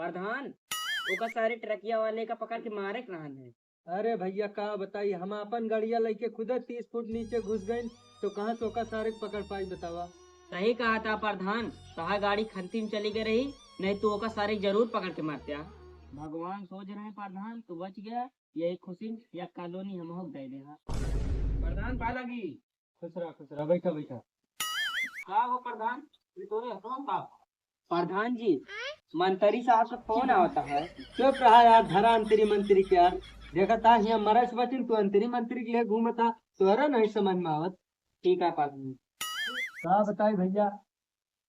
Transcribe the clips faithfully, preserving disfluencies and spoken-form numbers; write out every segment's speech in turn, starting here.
प्रधान, ओका सारे ट्रकिया वाले का पकड़ के मारे के रहन है। अरे भइया, का बताई, हम आपन गड़िया लइके खुदे तीस फुट नीचे घुस गइन, तो कहाँ से ओका सारे के पकड़ पाई, बतावा? सही कहा था प्रधान, तोहार गाड़ी खंती में चली गई रही, नहीं तो ओका सारे के जरूर पकड़ के मारत्या। भगवान सोच रहे हैं प्रधान, तू बच गया, यही खुशी में या कॉलोनी हम हो गए देहा। प्रधान, पाय लागी। खुश रहा, खुश रहा, बैठा, बैठा। का हो प्रधान, ये तोरे हथवा में का? प्रधान जी, मंत्री साहब का फोन आवता है। चुप रहा यार, धरा अंतरी मंतरी के यार। देखा था हियाँ मरस बचिन, तू अंतरी मंतरी के लिए घूमता, तोहरा नहीं समझ में आवत। ठीक है प्रधान। का बताई भइया,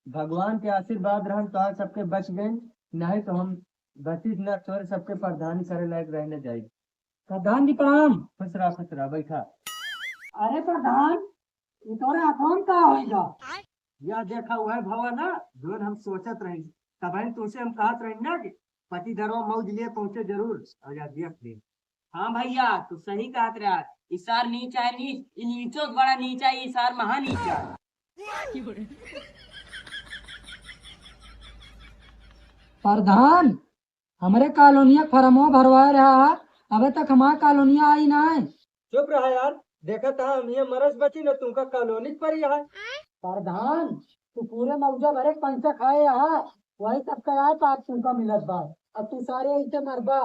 भगवान के आशीर्वाद रहन तो आज सबके बच गए, नहीं तो हम बचित न, तोरे सबके प्रधानी करे लायक रह न जाई। प्रधान जी प्रणाम। खुश रहा, खुश रहा, बैठा। अरे प्रधान, ये तोरे हाथवा में का होइगा? या देखा, वह भवा ना, जोन हम सोचत रही, तबहिन तुसे हम कहत रही ना कि पति धरवा मौज लिए पहुँचे जरूर, और या देख ले। हाँ भइया, तू सही कहत रहा, ई सार नीच है नीच, ई नीचो से बड़ा नीच है, ई सार महा नीच है। प्रधान, हमरे कॉलोनिया के फॉर्मवा भरवाए रहा है, अबे तक हमार कॉलोनिया आई ना है। चुप रहा यार, देखा था हम ये मरस बची न तुमका कॉलोनी पर ही है। प्रधान, तू पूरे मौजा भरे के पैसा खाए रहा, वही सबका यार पाप तुमका मिलत बा, अब तू सारे ऐसे मरबा।